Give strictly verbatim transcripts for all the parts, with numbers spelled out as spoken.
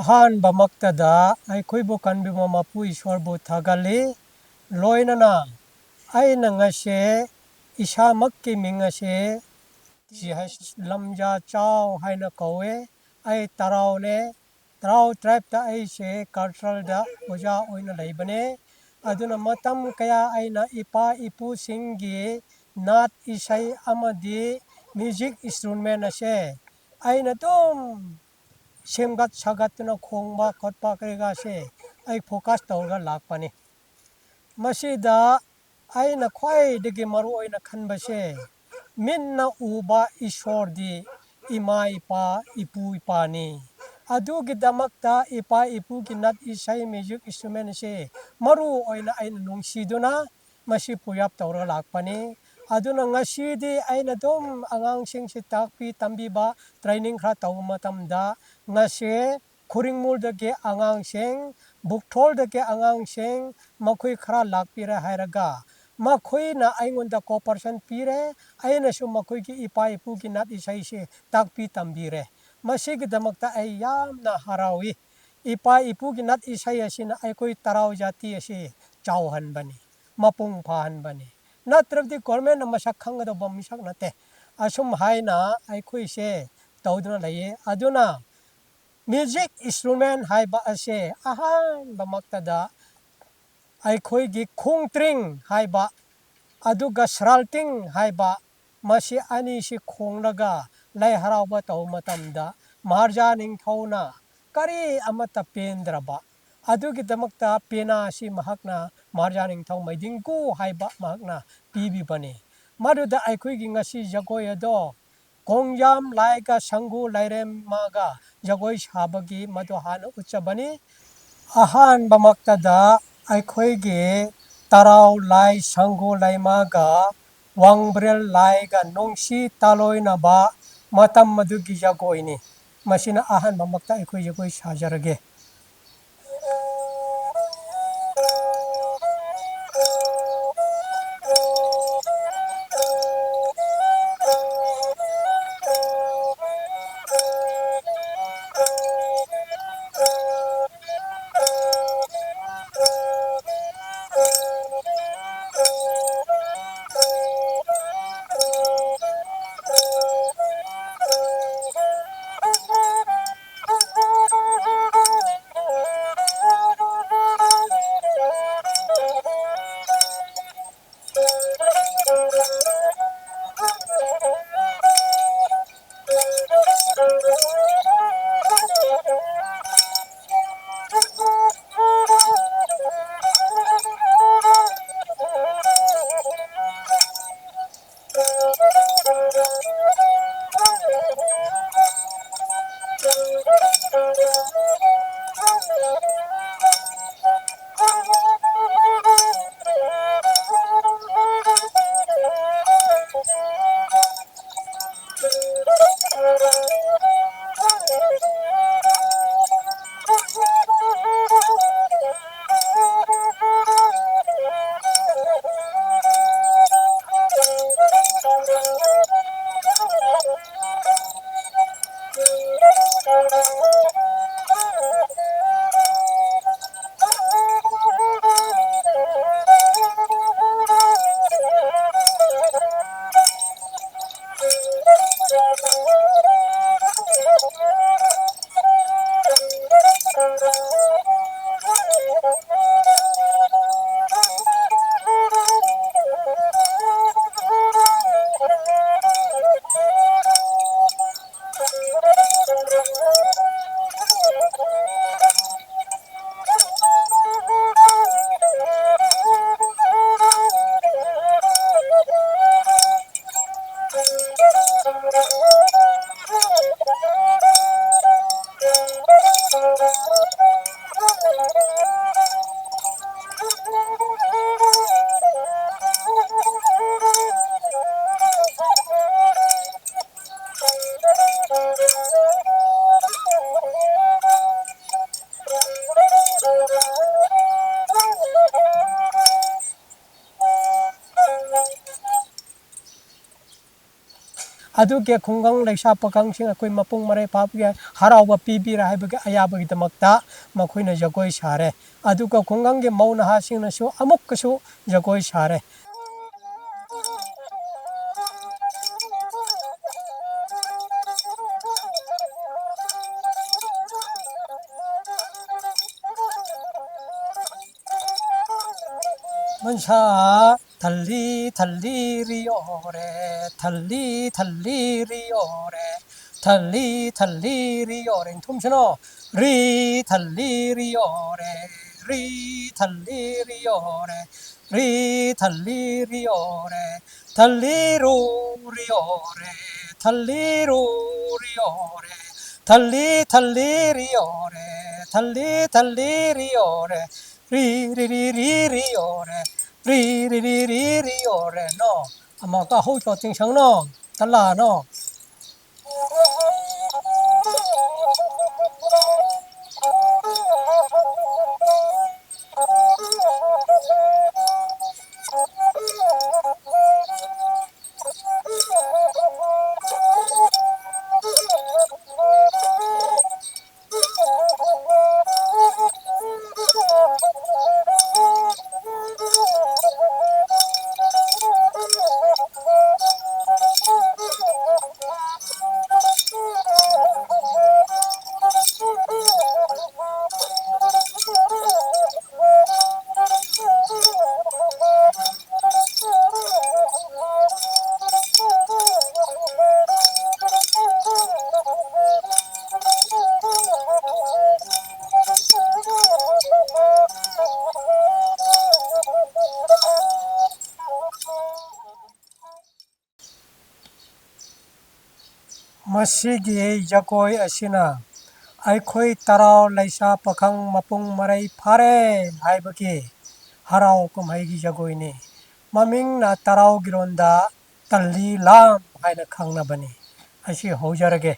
ꯑꯍꯥꯟꯕꯃꯛꯇꯗ ꯑꯩꯈꯣꯏꯕꯨ ꯀꯟꯕꯤꯕ ꯃꯄꯨ ꯏꯁꯣꯔꯕꯨ ꯊꯥꯒꯠꯂꯤ꯫ ꯂꯣꯏꯅꯅ ꯑꯩꯅ ꯉꯁꯤ ꯏꯁꯥꯃꯛꯀꯤ ꯃꯤꯡ ꯑꯁꯤ ꯖꯤ ꯍꯩꯆ ꯂꯝꯖꯥ ꯆꯥꯎ ꯍꯥꯏꯅ ꯀꯧꯋꯦ꯫ ꯑꯩ ꯇꯔꯥꯎꯅꯦ꯫ ꯇꯔꯥꯎ ꯇ꯭ꯔꯥꯏꯕꯇ ꯑꯩꯁꯦ ꯀꯜꯆꯔꯦꯜꯗ ꯑꯣꯖꯥ ꯑꯣꯏꯅ ꯂꯩꯕꯅꯦ꯫ ꯑꯗꯨꯅ ꯃꯇꯝ ꯀꯌꯥ ꯑꯩꯅ ꯏꯄꯥ ꯏꯄꯨꯁꯤꯡꯒꯤ ꯅꯥꯠ ꯏꯁꯩ ꯑꯃꯗꯤ ꯃ꯭ꯌꯨꯖꯤꯛ ꯏꯟꯁꯇ꯭ꯔꯨꯃꯦꯟ ꯑꯁꯦ ꯑꯩꯅ ꯑꯗꯨꯝ ꯁꯦꯝꯒꯠ ꯁꯥꯒꯠꯇꯨꯅ ꯈꯣꯡꯕ ꯈꯣꯠꯄ ꯀꯔꯤ ꯀꯔꯥꯁꯦ ꯑꯩ ꯐꯣꯀꯁ ꯇꯧꯔꯒ ꯂꯥꯛꯄꯅꯤ꯫ ꯃꯁꯤꯗ ꯑꯩꯅ ꯈ꯭ꯋꯥꯏꯗꯒꯤ ꯃꯔꯨ ꯑꯣꯏꯅ ꯈꯟꯕꯁꯦ ꯃꯤꯠꯅ ꯎꯕ ꯏꯁꯣꯔꯗꯤ ꯏꯃꯥ ꯏꯄꯥ ꯏꯄꯨ ꯏꯄꯥꯅꯤ꯫ ꯑꯗꯨꯒꯤꯗꯃꯛꯇ ꯏꯄꯥ ꯏꯄꯨꯒꯤ ꯅꯥꯠ ꯏꯁꯩ ꯃ꯭ꯌꯨꯖꯤꯛ ꯏꯟꯁꯇ꯭ꯔꯨꯃꯦꯟꯁꯦ ꯃꯔꯨ ꯑꯣꯏꯅ ꯑꯩꯅ ꯅꯨꯡꯁꯤꯗꯨꯅ ꯃꯁꯤ ꯄꯨꯌꯥꯞ ꯇꯧꯔꯒ ꯂꯥꯛꯄꯅꯤ꯫ ꯑꯗꯨꯅ ꯉꯁꯤꯗꯤ ꯑꯩꯅ ꯑꯗꯨꯝ ꯑꯉꯥꯡꯁꯤꯡꯁꯤ ꯇꯥꯛꯄꯤ ꯇꯝꯕꯤꯕ ꯇ꯭ꯔꯦꯅꯤꯡ ꯈꯔ ꯇꯧꯕ ꯃꯇꯝꯗ ꯉꯁꯤ ꯈꯨꯔꯤꯡꯃꯨꯜꯗꯒꯤ ꯑꯉꯥꯡꯁꯤꯡ, ꯕꯨꯛꯊꯣꯜꯗꯒꯤ ꯑꯉꯥꯡꯁꯤꯡ ꯃꯈꯣꯏ ꯈꯔ ꯂꯥꯛꯄꯤꯔꯦ ꯍꯥꯏꯔꯒ ꯃꯈꯣꯏꯅ ꯑꯩꯉꯣꯟꯗ ꯀꯣꯑꯣꯄꯔꯦꯁꯟ ꯄꯤꯔꯦ꯫ ꯑꯩꯅꯁꯨ ꯃꯈꯣꯏꯒꯤ ꯏꯄꯥ ꯏꯄꯨꯒꯤ ꯅꯥꯠ ꯏꯁꯩꯁꯦ ꯇꯥꯛꯄꯤ ꯇꯝꯕꯤꯔꯦ꯫ ꯃꯁꯤꯒꯤꯗꯃꯛꯇ ꯑꯩ ꯌꯥꯝꯅ ꯍꯔꯥꯎꯏ꯫ ꯏꯄꯥ ꯏꯄꯨꯒꯤ ꯅꯥꯠ ꯏꯁꯩ ꯑꯁꯤꯅ ꯑꯩꯈꯣꯏ ꯇꯔꯥꯎ ꯖꯥꯇꯤ ꯑꯁꯤ ꯆꯥꯎꯍꯟꯕꯅꯤ, ꯃꯄꯨꯡ ꯐꯥꯍꯟꯕꯅꯤ꯫ ꯅꯠꯇ꯭ꯔꯕꯗꯤ ꯒꯣꯔꯃꯦꯟꯅ ꯃꯁꯛ ꯈꯪꯒꯗꯧꯕ ꯃꯤꯁꯛ ꯅꯠꯇꯦ꯫ ꯑꯁꯨꯝ ꯍꯥꯏꯅ ꯑꯩꯈꯣꯏꯁꯦ ꯇꯧꯗꯨꯅ ꯂꯩꯌꯦ꯫ ꯑꯗꯨꯅ ꯃ꯭ꯌꯨꯖꯤꯛ ꯏꯟꯁꯇ꯭ꯔꯨꯃꯦꯟ ꯍꯥꯏꯕ ꯑꯁꯦ ꯑꯍꯥꯟꯕꯃꯛꯇꯗ ꯑꯩꯈꯣꯏꯒꯤ ꯈꯣꯡꯇ꯭ꯔꯤꯡ ꯍꯥꯏꯕ ꯑꯗꯨꯒ ꯁ꯭ꯔꯥꯜꯇꯤꯡ ꯍꯥꯏꯕ ꯃꯁꯤ ꯑꯅꯤꯁꯤ ꯈꯣꯡꯂꯒ ꯂꯥꯏ ꯍꯔꯥꯎꯕ ꯇꯧꯕ ꯃꯇꯝꯗ ꯃꯍꯥꯔꯥꯖꯥ ꯅꯤꯡꯊꯧꯅ ꯀꯔꯤ ꯑꯃꯠꯇ ꯄꯦꯟꯗ꯭ꯔꯕ ꯑꯗꯨꯒꯤꯗꯃꯛꯇ ꯄꯦꯅꯥ ꯑꯁꯤ ꯃꯍꯥꯛꯅ ꯃꯍꯥꯔꯥꯖꯥ ꯅꯤꯡꯊꯧ ꯃꯩꯗꯤꯡꯒꯨ ꯍꯥꯏꯕ ꯃꯍꯥꯛꯅ ꯄꯤꯕꯤꯕꯅꯤ꯫ ꯃꯗꯨꯗ ꯑꯩꯈꯣꯏꯒꯤ ꯉꯁꯤ ꯖꯒꯣꯏ ꯑꯗꯣ ꯀꯣꯡꯖꯥꯝ ꯂꯥꯏꯒ ꯁꯪꯒꯨ ꯂꯥꯏꯔꯦꯝꯃꯒ ꯖꯒꯣꯏ ꯁꯥꯕꯒꯤ ꯃꯗꯨ ꯍꯥꯟꯅ ꯎꯠꯆꯕꯅꯤ꯫ ꯑꯍꯥꯟꯕꯃꯛꯇꯗ ꯑꯩꯈꯣꯏꯒꯤ ꯇꯔꯥꯎ ꯂꯥꯏ ꯁꯪꯒꯨ ꯂꯩꯃꯒ ꯋꯥꯡꯕ꯭ꯔꯦꯜ ꯂꯥꯏꯒ ꯅꯨꯡꯁꯤ ꯇꯥꯂꯣꯏꯅꯕ ꯃꯇꯝ ꯑꯗꯨꯒꯤ ꯖꯒꯣꯏꯅꯤ꯫ ꯃꯁꯤꯅ ꯑꯍꯥꯟꯕꯃꯛꯇ ꯑꯩꯈꯣꯏ ꯖꯒꯣꯏ ꯁꯥꯖꯔꯒꯦ꯫ ꯑꯗꯨꯒꯤ ꯈꯨꯡꯒꯪ ꯂꯩꯁꯥ ꯄꯥꯈꯪꯁꯤꯡ ꯑꯩꯈꯣꯏ ꯃꯄꯨꯡ ꯃꯔꯩ ꯐꯥꯕꯒꯤ ꯍꯔꯥꯎꯕ ꯄꯤꯕꯤꯔꯦ ꯍꯥꯏꯕꯒꯤ ꯑꯌꯥꯕꯒꯤꯗꯃꯛꯇ ꯃꯈꯣꯏꯅ ꯖꯒꯣꯏ ꯁꯥꯔꯦ꯫ ꯑꯗꯨꯒ ꯈꯨꯡꯒꯪꯒꯤ ꯃꯧ ꯅꯍꯥꯁꯤꯡꯅꯁꯨ ꯑꯃꯨꯛꯀꯁꯨ ꯖꯒꯣꯏ ꯁꯥꯔꯦ꯫ ꯃꯟꯁꯥ ꯊꯜꯂꯤ ꯊꯜꯂꯤ ꯔꯤꯌꯣꯔꯦ, ꯊꯜꯂꯤ ꯊꯜꯂꯤ ꯔꯤꯌꯣꯔꯦ, ꯊꯜꯂꯤ ꯊꯜꯂꯤ ꯔꯤꯌꯣꯔꯦ꯫ ꯊꯨꯝꯁꯅꯣ꯫ ꯔꯤ ꯊꯜꯂꯤ ꯔꯤꯌꯣꯔꯦ, ꯔꯤ ꯊꯜꯂꯤ ꯔꯤꯌꯣꯔꯦ, ꯔꯤ ꯊꯜꯂꯤ ꯔꯤꯌꯣꯔꯦ, ꯊꯜꯂꯤ ꯔꯨ ꯔꯤꯌꯣꯔꯦ, ꯊꯜꯂꯤ ꯔꯨ ꯔꯤꯌꯣꯔꯦ, ꯊꯜꯂꯤ ꯊꯜꯂꯤ ꯔꯤꯌꯣꯔꯦ, ꯊꯜꯂꯤ ꯊꯜꯂꯤ ꯔꯤꯌꯣꯔꯦ, ꯔꯤ ꯔꯤ ꯔꯤ ꯔꯤ ꯔꯤꯌꯣꯔꯦ, ꯔꯤ ꯔꯤ ꯔꯤ ꯔꯤ ꯔꯤꯌꯣꯔꯦ꯫ ꯅꯣ꯫ ꯑꯃ ꯀꯥ ꯍꯧ ꯆꯣ ꯇꯤꯡꯁꯪ ꯅꯣ꯫ ꯇꯂꯥ ꯅꯣ꯫ ꯃꯁꯤꯒꯤ ꯖꯒꯣꯏ ꯑꯁꯤꯅ ꯑꯩꯈꯣꯏ ꯇꯔꯥꯎ ꯂꯩꯁꯥ ꯄꯥꯈꯪ ꯃꯄꯨꯡ ꯃꯔꯩ ꯐꯥꯔꯦ ꯍꯥꯏꯕꯒꯤ ꯍꯔꯥꯎ ꯀꯨꯝꯍꯩꯒꯤ ꯖꯒꯣꯏꯅꯤ꯫ ꯃꯃꯤꯡꯅ ꯇꯔꯥꯎꯒꯤ ꯂꯣꯟꯗ ꯇꯜꯂꯤ ꯂꯥꯝ ꯍꯥꯏꯅ ꯈꯪꯅꯕꯅꯤ꯫ ꯑꯁꯤ ꯍꯧꯖꯔꯒꯦ꯫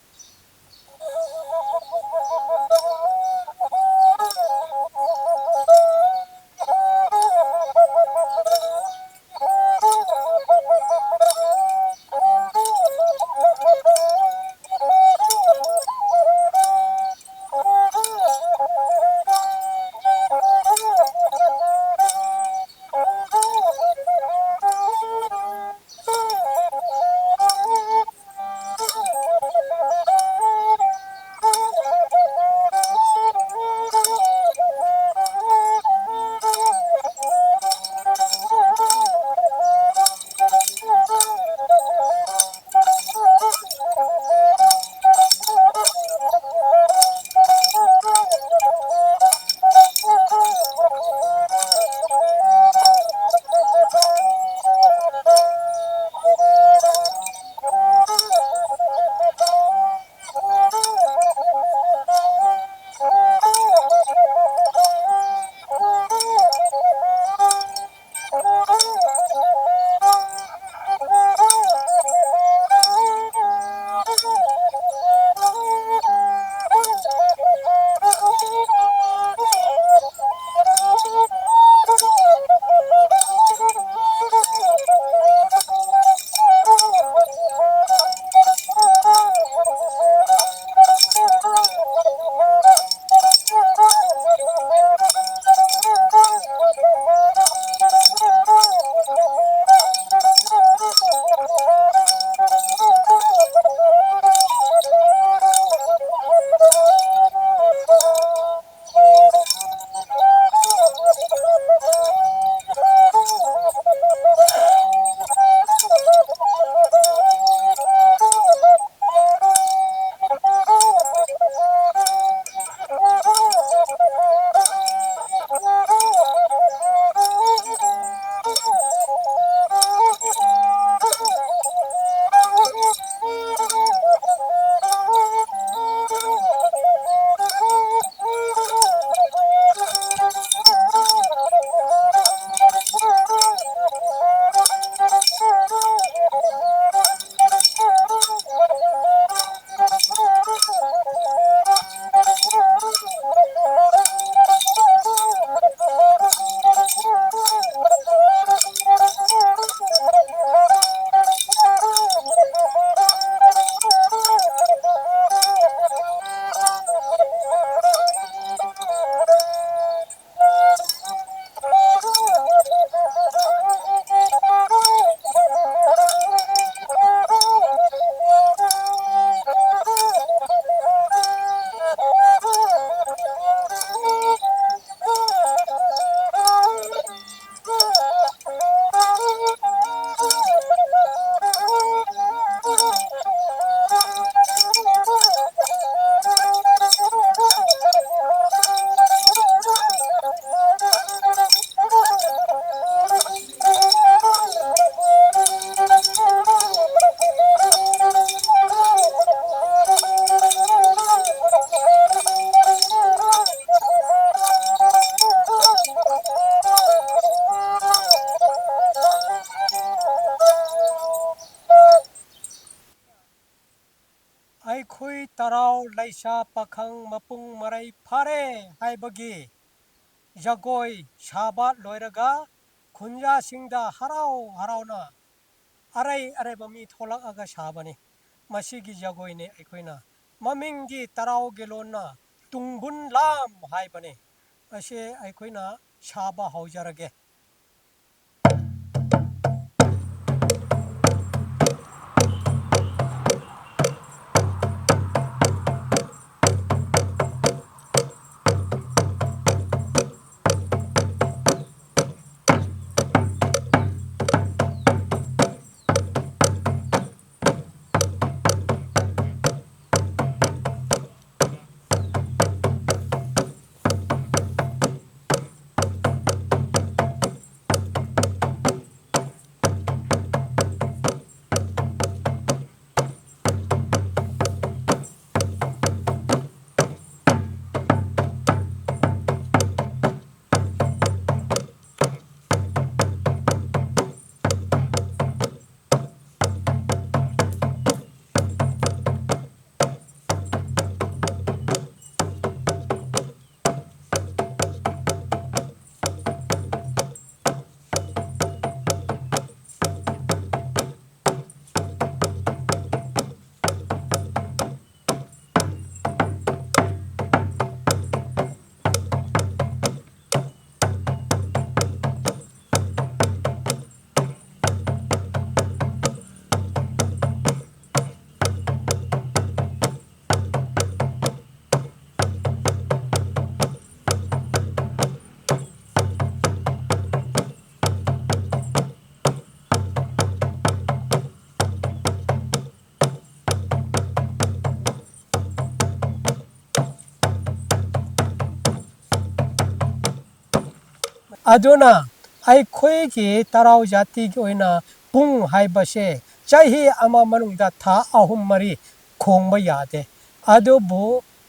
ꯑꯩꯈꯣꯏ ꯇꯔꯥꯎ ꯂꯩꯁꯥ ꯄꯥꯈꯪ ꯃꯄꯨꯡ ꯃꯔꯩ ꯐꯥꯔꯦ ꯍꯥꯏꯕꯒꯤ ꯖꯒꯣꯏ ꯁꯥꯕ ꯂꯣꯏꯔꯒ ꯈꯨꯟꯖꯥꯁꯤꯡꯗ ꯍꯔꯥꯎ ꯍꯔꯥꯎꯅ ꯑꯔꯩ ꯑꯔꯩꯕ ꯃꯤ ꯊꯣꯛꯂꯛꯑꯒ ꯁꯥꯕꯅꯤ꯫ ꯃꯁꯤꯒꯤ ꯖꯒꯣꯏꯅꯤ ꯑꯩꯈꯣꯏꯅ ꯃꯃꯤꯡꯗꯤ ꯇꯔꯥꯎꯒꯤ ꯂꯣꯟꯅ ꯇꯨꯡꯕꯨꯟ ꯂꯥꯝ ꯍꯥꯏꯕꯅꯤ꯫ ꯑꯁꯤ ꯑꯩꯈꯣꯏꯅ ꯁꯥꯕ ꯍꯧꯖꯔꯒꯦ꯫ ꯑꯗꯨꯅ ꯑꯩꯈꯣꯏꯒꯤ ꯇꯔꯥꯎ ꯖꯥꯇꯤꯒꯤ ꯑꯣꯏꯅ ꯄꯨꯡ ꯍꯥꯏꯕꯁꯦ ꯆꯍꯤ ꯑꯃ ꯃꯅꯨꯡꯗ ꯊꯥ ꯑꯍꯨꯝ ꯃꯔꯤ ꯈꯣꯡꯕ ꯌꯥꯗꯦ꯫ ꯑꯗꯨꯕꯨ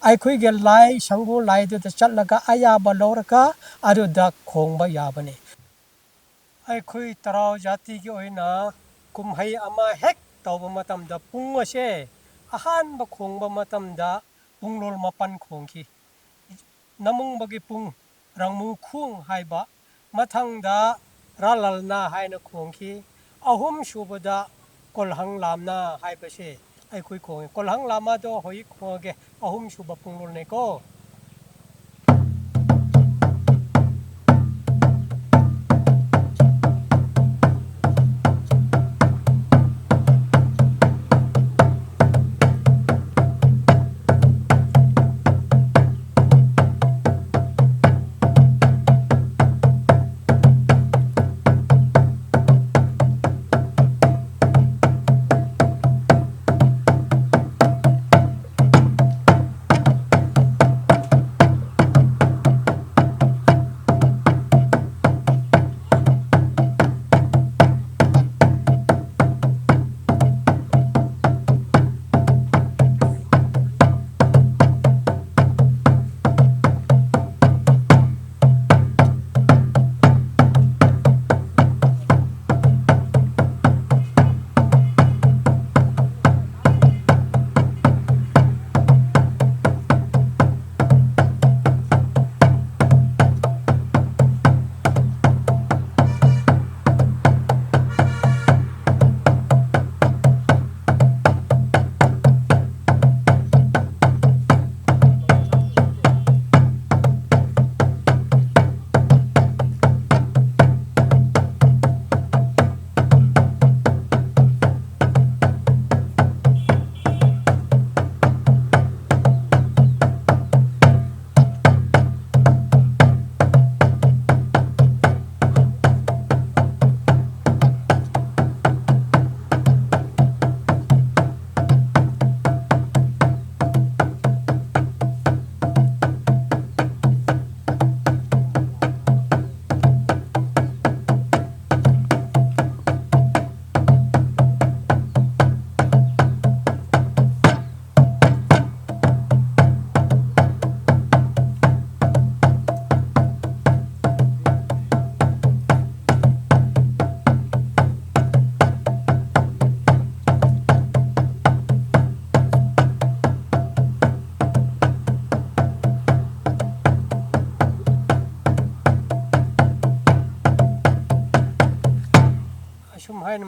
ꯑꯩꯈꯣꯏꯒꯤ ꯂꯥꯏ, ꯁꯪꯒꯨ ꯂꯥꯏꯗꯨꯗ ꯆꯠꯂꯒ ꯑꯌꯥꯕ ꯂꯧꯔꯒ ꯑꯗꯨꯗ ꯈꯣꯡꯕ ꯌꯥꯕꯅꯤ꯫ ꯑꯩꯈꯣꯏ ꯇꯔꯥꯎ ꯖꯥꯇꯤꯒꯤ ꯑꯣꯏꯅ ꯀꯨꯝꯍꯩ ꯑꯃ ꯍꯦꯛ ꯇꯧꯕ ꯃꯇꯝꯗ ꯄꯨꯡ ꯑꯁꯦ ꯑꯍꯥꯟꯕ ꯈꯣꯡꯕ ꯃꯇꯝꯗ ꯄꯨꯡꯂꯣꯜ ꯃꯥꯄꯟ ꯈꯣꯡꯈꯤ꯫ ꯅꯃꯨꯡꯕꯒꯤ ꯄꯨꯡ, ꯔꯪꯃꯨ ꯈꯨꯡ ꯍꯥꯏꯕ, ꯃꯊꯪꯗ ꯔꯥꯂꯜꯅꯥ ꯍꯥꯏꯅ ꯈꯣꯡꯈꯤ꯫ ꯑꯍꯨꯝ ꯁꯨꯕꯗ ꯀꯣꯜꯍꯪ ꯂꯥꯝꯅꯥ ꯍꯥꯏꯕꯁꯦ ꯑꯩꯈꯣꯏ ꯈꯣꯡꯉꯤ꯫ ꯀꯣꯜꯍꯪ ꯂꯥꯝꯅꯥꯗꯣ ꯍꯧꯖꯤꯛ ꯈꯣꯡꯉꯒꯦ, ꯑꯍꯨꯝ ꯁꯨꯕ ꯄꯨꯡꯂꯣꯜꯅꯦꯀꯣ꯫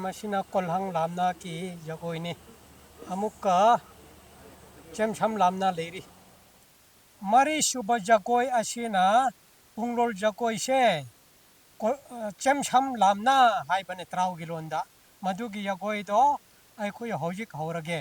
ꯑꯁꯤꯅ ꯀꯣꯜꯍꯪ ꯂꯥꯝꯅꯥꯒꯤ ꯖꯒꯣꯏꯅꯤ꯫ ꯑꯃꯨꯛꯀ ꯆꯦꯝꯁꯝ ꯂꯥꯝꯅꯥ ꯂꯩꯔꯤ꯫ ꯃꯔꯤꯁꯨꯕ ꯖꯒꯣꯏ ꯑꯁꯤꯅ ꯄꯨꯡꯂꯣꯜ ꯖꯒꯣꯏꯁꯦ ꯀꯣ-, ꯑ, ꯆꯦꯝꯁꯝ ꯂꯥꯝꯅꯥ ꯍꯥꯏꯕꯅꯦ ꯇ꯭ꯔꯥꯎꯒꯤ ꯂꯣꯟꯗ꯫ ꯃꯗꯨꯒꯤ ꯖꯒꯣꯏꯗꯣ ꯑꯩꯈꯣꯏ ꯍꯧꯖꯤꯛ ꯍꯧꯔꯒꯦ꯫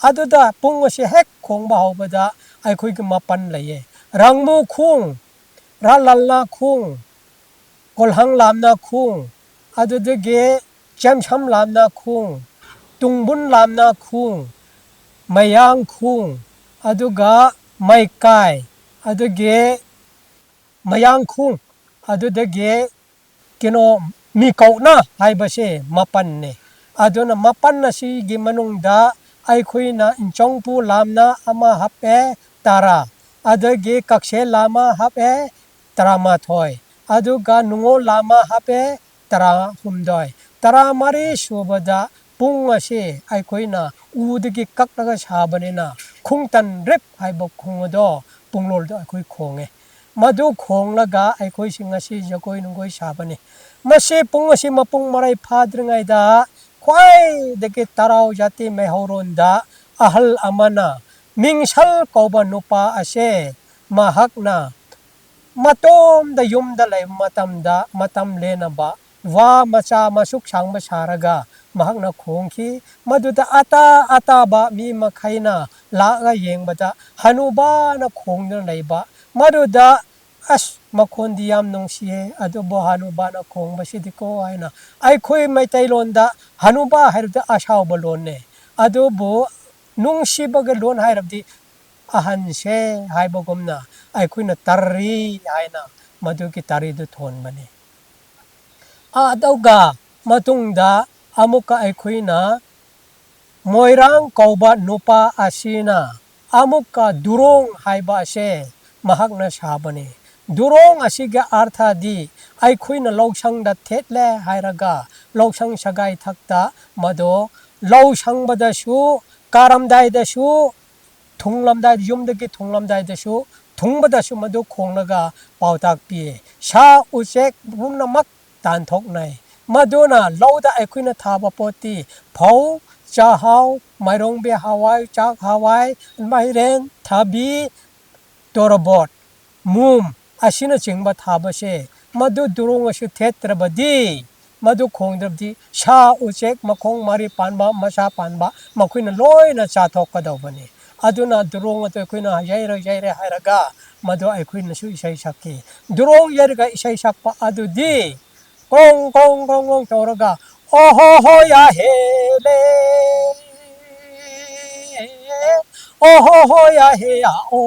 ꯑꯗꯨꯗ ꯄꯨꯡ ꯑꯁꯤ ꯍꯦꯛ ꯈꯣꯡꯕ ꯍꯧꯕꯗ ꯑꯩꯈꯣꯏꯒꯤ ꯃꯥꯄꯟ ꯂꯩꯌꯦ꯫ ꯔꯥꯡꯃꯨ ꯈꯣꯡ, ꯔꯥ ꯂꯥꯜꯅꯥ ꯈꯣꯡ, ꯀꯣꯜꯍꯪ ꯂꯥꯝꯅꯥ ꯈꯣꯡ, ꯑꯗꯨꯗꯒꯤ ꯆꯦꯝꯁꯝ ꯂꯥꯝꯅꯥ ꯈꯣꯡ, ꯇꯨꯡꯕꯨꯟ ꯂꯥꯝꯅꯥ ꯈꯣꯡ, ꯃꯌꯥꯡ ꯈꯣꯡ, ꯑꯗꯨꯒ ꯃꯩꯀꯥꯏ, ꯑꯗꯨꯒꯤ ꯃꯌꯥꯡ ꯈꯣꯡ, ꯑꯗꯨꯗꯒꯤ ꯀꯩꯅꯣ, ꯃꯤꯀꯧꯅ ꯍꯥꯏꯕꯁꯦ ꯃꯥꯄꯟꯅꯦ꯫ ꯑꯗꯨꯅ ꯃꯥꯄꯟ ꯑꯁꯤꯒꯤ ꯃꯅꯨꯡꯗ ꯑꯩꯈꯣꯏꯅ ꯏꯟꯆꯧꯄꯨ ꯂꯥꯝꯅꯥ ꯑꯃ ꯍꯥꯞꯄꯦ, ꯇꯔꯥ, ꯑꯗꯒꯤ ꯀꯛꯁꯦ ꯂꯥꯃ ꯍꯥꯞꯄꯦ, ꯇꯔꯥꯃꯥꯊꯣꯏ, ꯑꯗꯨꯒ ꯅꯨꯡꯉꯣꯜ ꯂꯥꯃ ꯍꯥꯞꯄꯦ, ꯇꯔꯥꯍꯨꯝꯗꯣꯏ, ꯇꯔꯥꯃꯔꯤ ꯁꯨꯕꯗ ꯄꯨꯡ ꯑꯁꯤ ꯑꯩꯈꯣꯏꯅ ꯎꯗꯒꯤ ꯀꯛꯂꯒ ꯁꯥꯕꯅꯤꯅ ꯈꯣꯡꯇꯟ ꯔꯤꯞ ꯍꯥꯏꯕ ꯈꯣꯡ ꯑꯗꯣ ꯄꯨꯡꯂꯣꯜꯗ ꯑꯩꯈꯣꯏ ꯈꯣꯡꯉꯦ꯫ ꯃꯗꯨ ꯈꯣꯡꯂꯒ ꯑꯩꯈꯣꯏꯁꯤ ꯉꯁꯤ ꯖꯒꯣꯏ ꯅꯨꯡꯒꯣꯏ ꯁꯥꯕꯅꯤ꯫ ꯃꯁꯤ ꯄꯨꯡ ꯑꯁꯤ ꯃꯄꯨꯡ ꯃꯔꯩ ꯐꯥꯗ꯭ꯔꯤꯉꯩꯗ ꯈ꯭ꯋꯥꯏꯗꯒꯤ ꯇꯔꯥꯎ ꯖꯥꯇꯤ ꯃꯩꯍꯧꯔꯣꯟꯗ ꯑꯍꯜ ꯑꯃꯅ ꯃꯤꯡꯁꯜ ꯀꯧꯕ ꯅꯨꯄꯥ ꯑꯁꯦ ꯃꯍꯥꯛꯅ ꯃꯇꯣꯝꯗ ꯌꯨꯝꯗ ꯂꯩꯕ ꯃꯇꯝꯗ ꯃꯇꯝ ꯂꯦꯟꯅꯕ ꯋꯥ ꯃꯆꯥ ꯃꯁꯨꯛ ꯁꯥꯡꯕ ꯁꯥꯔꯒ ꯃꯍꯥꯛꯅ ꯈꯣꯡꯈꯤ꯫ ꯃꯗꯨꯗ ꯑꯇꯥ ꯑꯇꯥꯕ ꯃꯤ ꯃꯈꯩꯅ ꯂꯥꯛꯑꯒ ꯌꯦꯡꯕꯗ ꯍꯅꯨꯕꯥꯅ ꯈꯣꯡꯗꯨꯅ ꯂꯩꯕ꯫ ꯃꯗꯨꯗ "ꯑꯁ, ꯃꯈꯣꯟꯗꯤ ꯌꯥꯝ ꯅꯨꯡꯁꯤꯌꯦ, ꯑꯗꯨꯕꯨ ꯍꯅꯨꯕꯥꯅ ꯈꯣꯡꯕꯁꯤꯗꯤꯀꯣ" ꯍꯥꯏꯅ꯫ ꯑꯩꯈꯣꯏ ꯃꯩꯇꯩꯂꯣꯟꯗ ꯍꯅꯨꯕꯥ ꯍꯥꯏꯔꯕꯗꯤ ꯑꯁꯥꯎꯕ ꯂꯣꯟꯅꯦ, ꯑꯗꯨꯕꯨ ꯅꯨꯡꯁꯤꯕꯒꯤ ꯂꯣꯟ ꯍꯥꯏꯔꯕꯗꯤ "ꯑꯍꯟꯁꯦ" ꯍꯥꯏꯕꯒꯨꯝꯅ ꯑꯩꯈꯣꯏꯅ "ꯇꯔꯤ" ꯍꯥꯏꯅ ꯃꯗꯨꯒꯤ ꯇꯔꯤꯗꯨ ꯊꯣꯟꯕꯅꯤ꯫ ꯑꯗꯨꯒ ꯃꯇꯨꯡꯗ ꯑꯃꯨꯛꯀ ꯑꯩꯈꯣꯏꯅ ꯃꯣꯏꯔꯥꯡ ꯀꯧꯕ ꯅꯨꯄꯥ ꯑꯁꯤꯅ ꯑꯃꯨꯛꯀ ꯗꯨꯔꯣꯡ ꯍꯥꯏꯕ ꯑꯁꯦ ꯃꯍꯥꯛꯅ ꯁꯥꯕꯅꯤ꯫ ꯗꯨꯔꯣꯡ ꯑꯁꯤꯒꯤ ꯑꯔꯊꯗꯤ ꯑꯩꯈꯣꯏꯅ ꯂꯧꯁꯪꯗ ꯊꯦꯠꯂꯦ ꯍꯥꯏꯔꯒ ꯂꯧꯁꯪ ꯁꯒꯥꯏ ꯊꯛꯇ ꯃꯗꯣ ꯂꯧ ꯁꯪꯕꯗꯁꯨ, ꯀꯥꯔꯝꯗꯥꯏꯗꯁꯨ, ꯊꯨꯡꯂꯝꯗꯥꯏ, ꯌꯨꯝꯗꯒꯤ ꯊꯨꯡꯂꯝꯗꯥꯏꯗꯁꯨ, ꯊꯨꯡꯕꯗꯁꯨ ꯃꯗꯨ ꯈꯣꯡꯂꯒ ꯄꯥꯎꯇꯥꯛ ꯄꯤꯌꯦ꯫ ꯁꯥ ꯎꯆꯦꯛ ꯄꯨꯝꯅꯃꯛ ꯇꯥꯟꯊꯣꯛꯅꯩ꯫ ꯃꯗꯨꯅ ꯂꯧꯗ ꯑꯩꯈꯣꯏꯅ ꯊꯥꯕ ꯄꯣꯠꯇꯤ ꯐꯧ, ꯆꯥꯛꯍꯥꯎ, ꯃꯥꯏꯔꯣꯡꯕꯤ ꯍꯋꯥꯏ, ꯆꯥꯛ ꯍꯋꯥꯏ, ꯃꯥꯏꯔꯦꯟ, ꯊꯕꯤ, ꯇꯣꯔꯕꯣꯠ, ꯃꯨꯝ ꯑꯁꯤꯅꯆꯤꯡꯕ ꯊꯥꯕꯁꯦ ꯃꯗꯨ ꯗꯨꯔꯣꯡ ꯑꯁꯤ ꯊꯦꯠꯇ꯭ꯔꯕꯗꯤ, ꯃꯗꯨ ꯈꯣꯡꯗ꯭ꯔꯕꯗꯤ ꯁꯥ ꯎꯆꯦꯛ ꯃꯈꯣꯡ ꯃꯔꯤ ꯄꯥꯟꯕ, ꯃꯁꯥ ꯄꯥꯟꯕ ꯃꯈꯣꯏꯅ ꯂꯣꯏꯅ ꯆꯥꯊꯣꯛꯀꯗꯧꯕꯅꯤ꯫ ꯑꯗꯨꯅ ꯗꯨꯔꯣꯡ ꯑꯗꯨ ꯑꯩꯈꯣꯏꯅ ꯌꯩꯔ ꯌꯩꯔꯦ ꯍꯥꯏꯔꯒ ꯃꯗꯨ ꯑꯩꯈꯣꯏꯅꯁꯨ ꯏꯁꯩ ꯁꯛꯈꯤ꯫ ꯗꯨꯔꯣꯡ ꯌꯩꯔꯒ ꯏꯁꯩ ꯁꯛꯄ ꯑꯗꯨꯗꯤ ꯀꯣꯡ ꯀꯣꯡ ꯀꯣꯡ ꯀꯣꯡ ꯇꯧꯔꯒ "ꯑꯣ ꯍꯣ ꯍꯣ ꯌꯥ ꯍꯦ ꯂꯦ, ꯑꯣ ꯍꯣ ꯍꯣ ꯌꯥ ꯍꯦ ꯌꯥ ꯑꯣ,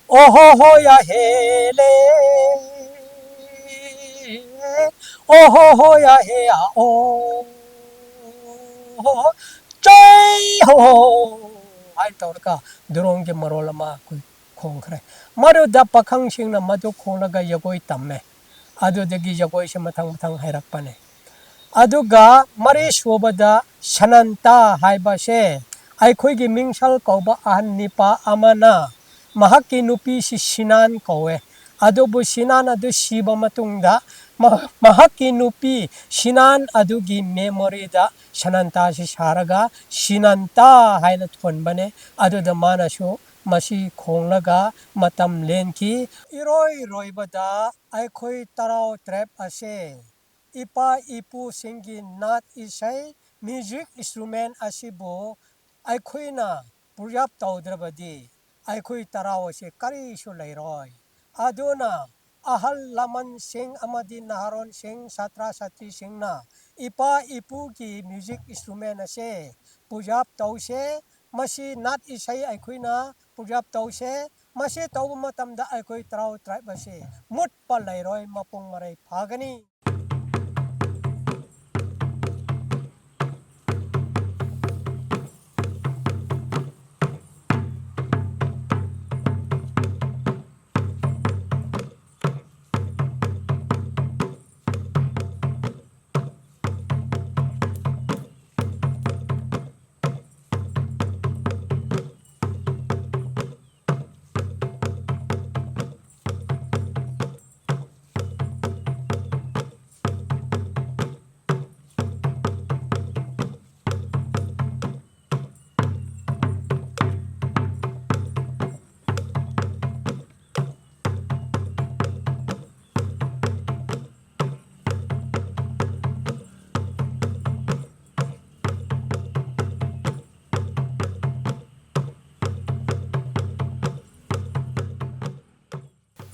ꯑꯣ ꯍꯣ ꯍꯣ ꯌꯥ ꯍꯦ ꯂꯦ, ꯑꯣ ꯍꯣ ꯍꯣ ꯌꯥ ꯍꯦ ꯌꯥ ꯑꯣ, ꯆꯣ "ꯑꯩ ꯍꯣ ꯍꯣ ꯍꯣ" ꯍꯥꯏꯅ ꯇꯧꯔꯒ ꯗ꯭ꯔꯣꯟꯒꯤ ꯃꯔꯣꯜ ꯑꯃ ꯑꯩꯈꯣꯏ ꯈꯣꯡꯈ꯭ꯔꯦ꯫ ꯃꯗꯨꯗ ꯄꯥꯈꯪꯁꯤꯡꯅ ꯃꯗꯨ ꯈꯣꯡꯂꯒ ꯖꯒꯣꯏ ꯇꯝꯃꯦ꯫ ꯑꯗꯨꯗꯒꯤ ꯖꯒꯣꯏꯁꯦ ꯃꯊꯪ ꯃꯊꯪ ꯍꯩꯔꯛꯄꯅꯦ꯫ ꯑꯗꯨꯒ ꯃꯔꯤꯁꯨꯕꯗ ꯁꯅꯟꯇꯥ ꯍꯥꯏꯕꯁꯦ ꯑꯩꯈꯣꯏꯒꯤ ꯃꯤꯡꯁꯜ ꯀꯧꯕ ꯑꯍꯟ ꯅꯤꯄꯥ ꯑꯃꯅ ꯃꯍꯥꯛꯀꯤ ꯅꯨꯄꯤꯁꯤ ꯁꯤꯅꯥꯟ ꯀꯧꯋꯦ꯫ ꯑꯗꯨꯕꯨ ꯁꯤꯅꯥꯟ ꯑꯗꯨ ꯁꯤꯕ ꯃꯇꯨꯡꯗ ꯃꯍꯥꯛꯀꯤ ꯅꯨꯄꯤ ꯁꯤꯅꯥꯟ ꯑꯗꯨꯒꯤ ꯃꯦꯃꯣꯔꯤꯗ ꯁꯅꯟꯇꯥꯁꯤ ꯁꯥꯔꯒ ꯁꯤꯅꯟꯇꯥ ꯍꯥꯏꯅ ꯊꯣꯟꯕꯅꯦ꯫ ꯑꯗꯨꯗ ꯃꯥꯅꯁꯨ ꯃꯁꯤ ꯈꯣꯡꯂꯒ ꯃꯇꯝ ꯂꯦꯟꯈꯤ꯫ ꯏꯔꯣꯏ ꯔꯣꯏꯕꯗ ꯑꯩꯈꯣꯏ ꯇꯔꯥꯎ ꯇ꯭ꯔꯦꯞ ꯑꯁꯦ ꯏꯄꯥ ꯏꯄꯨꯁꯤꯡꯒꯤ ꯅꯥꯠ ꯏꯁꯩ, ꯃ꯭ꯌꯨꯖꯤꯛ ꯏꯟꯁꯇ꯭ꯔꯨꯃꯦꯟ ꯑꯁꯤꯕꯨ ꯑꯩꯈꯣꯏꯅ ꯄ꯭ꯔꯤꯖꯥꯔꯚ ꯇꯧꯗ꯭ꯔꯕꯗꯤ ꯑꯩꯈꯣꯏ ꯇꯔꯥꯎ ꯑꯁꯤ ꯀꯔꯤꯁꯨ ꯂꯩꯔꯣꯏ꯫ ꯑꯗꯨꯅ ꯑꯍꯜ ꯂꯃꯟꯁꯤꯡ ꯑꯃꯗꯤ ꯅꯍꯥꯔꯣꯟꯁꯤꯡ, ꯁꯥꯇ꯭ꯔ ꯁꯥꯇ꯭ꯔꯤꯁꯤꯡꯅ ꯏꯄꯥ ꯏꯄꯨꯒꯤ ꯃ꯭ꯌꯨꯖꯤꯛ ꯏꯟꯁꯇ꯭ꯔꯨꯃꯦꯟ ꯑꯁꯦ ꯄ꯭ꯔꯤꯖꯥꯔꯚ ꯇꯧꯁꯦ꯫ ꯃꯁꯤ ꯅꯥꯠ ꯏꯁꯩ ꯑꯩꯈꯣꯏꯅ ꯄ꯭ꯔꯤꯖꯥꯔꯚ ꯇꯧꯁꯦ꯫ ꯃꯁꯤ ꯇꯧꯕ ꯃꯇꯝꯗ ꯑꯩꯈꯣꯏ ꯇꯔꯥꯎ ꯇ꯭ꯔꯥꯏꯕ ꯑꯁꯤ ꯃꯨꯠꯄ ꯂꯩꯔꯣꯏ, ꯃꯄꯨꯡ ꯃꯔꯩ ꯐꯥꯒꯅꯤ꯫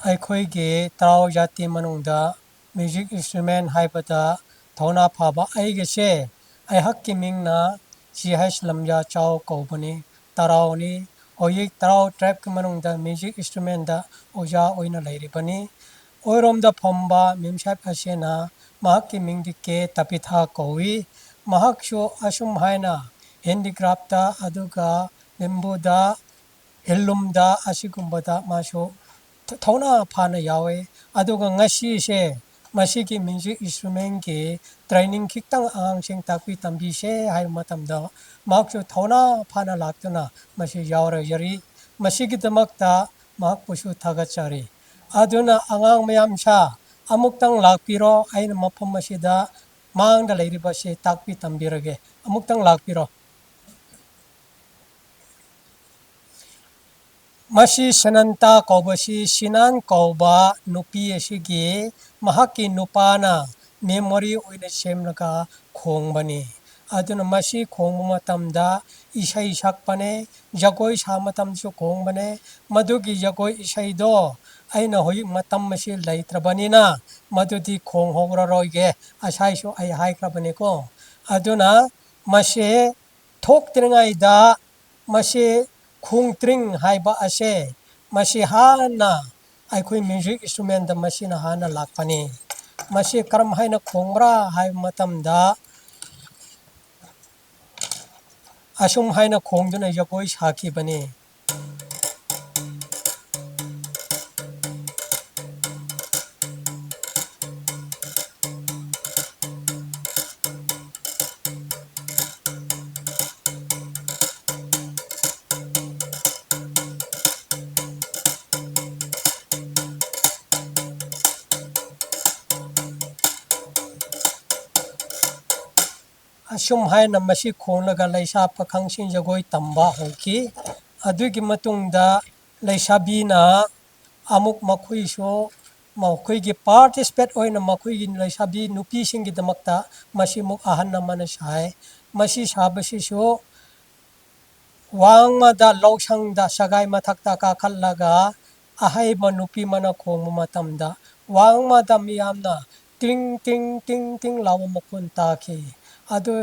ꯑꯩꯈꯣꯏꯒꯤ ꯇꯔꯥꯎ ꯖꯥꯇꯤ ꯃꯅꯨꯡꯗ ꯃ꯭ꯌꯨꯖꯤꯛ ꯏꯟꯁꯇ꯭ꯔꯨꯃꯦꯟ ꯍꯥꯏꯕꯗ ꯊꯧꯅꯥ ꯐꯕ ꯑꯩꯒꯤꯁꯦ, ꯑꯩꯍꯥꯛꯀꯤ ꯃꯤꯡꯅ ꯁꯤ ꯍꯩꯆ ꯂꯝꯖꯥ ꯆꯥꯎ ꯀꯧꯕꯅꯤ, ꯇꯔꯥꯎꯅꯤ꯫ ꯍꯧꯖꯤꯛ ꯇꯔꯥꯎ ꯇ꯭ꯔꯥꯏꯕꯀꯤ ꯃꯅꯨꯡꯗ ꯃ꯭ꯌꯨꯖꯤꯛ ꯏꯟꯁꯇ꯭ꯔꯨꯃꯦꯟꯗ ꯑꯣꯖꯥ ꯑꯣꯏꯅ ꯂꯩꯔꯤꯕꯅꯤ꯫ ꯑꯣꯏꯔꯣꯝꯗ ꯐꯝꯕ ꯃꯦꯝꯁꯥꯍꯦꯕ ꯑꯁꯤꯅ ꯃꯍꯥꯛꯀꯤ ꯃꯤꯡꯗꯤ ꯀꯦ ꯇꯥꯄꯤꯊꯥ ꯀꯧꯏ꯫ ꯃꯍꯥꯛꯁꯨ ꯑꯁꯨꯝ ꯍꯥꯏꯅ ꯍꯦꯟꯗꯤꯀ꯭ꯔꯥꯐꯇ, ꯑꯗꯨꯒ ꯕꯦꯝꯕꯨꯗ, ꯍꯦꯟꯂꯨꯝꯗ, ꯑꯁꯤꯒꯨꯝꯕꯗ ꯃꯥꯁꯨ ꯊ-, ꯊꯧꯅꯥ ꯐꯅ ꯌꯥꯎꯋꯦ꯫ ꯑꯗꯨꯒ ꯉꯁꯤꯁꯦ ꯃꯁꯤꯒꯤ ꯃ꯭ꯌꯨꯖꯤꯛ ꯏꯟꯁꯇ꯭ꯔꯨꯃꯦꯟꯒꯤ ꯇ꯭ꯔꯦꯅꯤꯡ ꯈꯤꯇꯪ ꯑꯉꯥꯡꯁꯤꯡ ꯇꯥꯛꯄꯤ ꯇꯝꯕꯤꯁꯦ ꯍꯥꯏꯕ ꯃꯇꯝꯗ ꯃꯍꯥꯛꯁꯨ ꯊꯧꯅꯥ ꯐꯅ ꯂꯥꯛꯇꯨꯅ ꯃꯁꯤ ꯌꯥꯎꯔꯖꯔꯤ꯫ ꯃꯁꯤꯒꯤꯗꯃꯛꯇ ꯃꯍꯥꯛꯄꯨꯁꯨ ꯊꯥꯒꯠꯆꯔꯤ꯫ ꯑꯗꯨꯅ ꯑꯉꯥꯡ ꯃꯌꯥꯝꯁꯥ, ꯑꯃꯨꯛꯇꯪ ꯂꯥꯛꯄꯤꯔꯣ, ꯑꯩꯅ ꯃꯐꯝ ꯑꯁꯤꯗ ꯃꯥꯡꯗ ꯂꯩꯔꯤꯕꯁꯤ ꯇꯥꯛꯄꯤ ꯇꯝꯕꯤꯔꯒꯦ꯫ ꯑꯃꯨꯛꯇꯪ ꯂꯥꯛꯄꯤꯔꯣ꯫ ꯃꯁꯤ ꯁꯅꯟꯇꯥ ꯀꯧꯕꯁꯤ, ꯁꯤꯅꯥꯟ ꯀꯧꯕ ꯅꯨꯄꯤ ꯑꯁꯤꯒꯤ ꯃꯍꯥꯛꯀꯤ ꯅꯨꯄꯥꯅ ꯃꯦꯃꯣꯔꯤ ꯑꯣꯏꯅ ꯁꯦꯝꯂꯒ ꯈꯣꯡꯕꯅꯤ꯫ ꯑꯗꯨꯅ ꯃꯁꯤ ꯈꯣꯡꯕ ꯃꯇꯝꯗ ꯏꯁꯩ ꯁꯛꯄꯅꯦ, ꯖꯒꯣꯏ ꯁꯥ ꯃꯇꯝꯁꯨ ꯈꯣꯡꯕꯅꯦ꯫ ꯃꯗꯨꯒꯤ ꯖꯒꯣꯏ ꯏꯁꯩꯗꯣ ꯑꯩꯅ ꯍꯧꯖꯤꯛ ꯃꯇꯝ ꯑꯁꯤ ꯂꯩꯇ꯭ꯔꯕꯅꯤꯅ ꯃꯗꯨꯗꯤ ꯈꯣꯡꯍꯧꯔꯔꯣꯏꯒꯦ, ꯉꯁꯥꯏꯁꯨ ꯑꯩ ꯍꯥꯏꯈ꯭ꯔꯕꯅꯤꯀꯣ꯫ ꯑꯗꯨꯅ ꯃꯁꯤ ꯊꯣꯛꯇ꯭ꯔꯤꯉꯩꯗ ꯃꯁꯤ ꯈꯣꯡꯇ꯭ꯔꯤꯡ ꯍꯥꯏꯕ ꯑꯁꯦ ꯃꯁꯤ ꯍꯥꯟꯅ ꯑꯩꯈꯣꯏ ꯃ꯭ꯌꯨꯖꯤꯛ ꯏꯟꯁꯇ꯭ꯔꯨꯃꯦꯟꯗ ꯃꯁꯤꯅ ꯍꯥꯟꯅ ꯂꯥꯛꯄꯅꯤ꯫ ꯃꯁꯤ ꯀꯔꯝ ꯍꯥꯏꯅ ꯈꯣꯡꯕ꯭ꯔꯥ ꯍꯥꯏꯕ ꯃꯇꯝꯗ ꯑꯁꯨꯝ ꯍꯥꯏꯅ ꯈꯣꯡꯗꯨꯅ ꯖꯒꯣꯏ ꯁꯥꯈꯤꯕꯅꯤ꯫ ꯑꯁꯨꯝ ꯍꯥꯏꯅ ꯃꯁꯤ ꯈꯣꯡꯂꯒ ꯂꯩꯁꯥ ꯄꯥꯈꯪꯁꯤꯡ ꯖꯒꯣꯏ ꯇꯝꯕ ꯍꯧꯈꯤ꯫ ꯑꯗꯨꯒꯤ ꯃꯇꯨꯡꯗ ꯂꯩꯁꯥꯕꯤꯅ ꯑꯃꯨꯛ ꯃꯈꯣꯏꯁꯨ ꯃꯈꯣꯏꯒꯤ ꯄꯥꯔꯇꯤꯁꯤꯄꯦꯠ ꯑꯣꯏꯅ ꯃꯈꯣꯏꯒꯤ ꯂꯩꯁꯥꯕꯤ ꯅꯨꯄꯤꯁꯤꯡꯒꯤꯗꯃꯛꯇ ꯃꯁꯤꯃꯨꯛ ꯑꯍꯟ ꯑꯃꯅ ꯁꯥꯏ꯫ ꯃꯁꯤ ꯁꯥꯕꯁꯤꯁꯨ ꯋꯥꯡꯃꯗ ꯂꯧꯁꯪꯗ ꯁꯒꯥꯏ ꯃꯊꯛꯇ ꯀꯥꯈꯠꯂꯒ ꯑꯍꯩꯕ ꯅꯨꯄꯤ ꯑꯃꯅ ꯈꯣꯡꯕ ꯃꯇꯝꯗ ꯋꯥꯡꯃꯗ ꯃꯤꯌꯥꯝꯅ ꯇꯤꯡ ꯇꯤꯡ ꯇꯤꯡ ꯇꯤꯡ ꯂꯥꯎꯕ ꯃꯈꯣꯟ ꯇꯥꯈꯤ꯫ ꯑꯗꯨ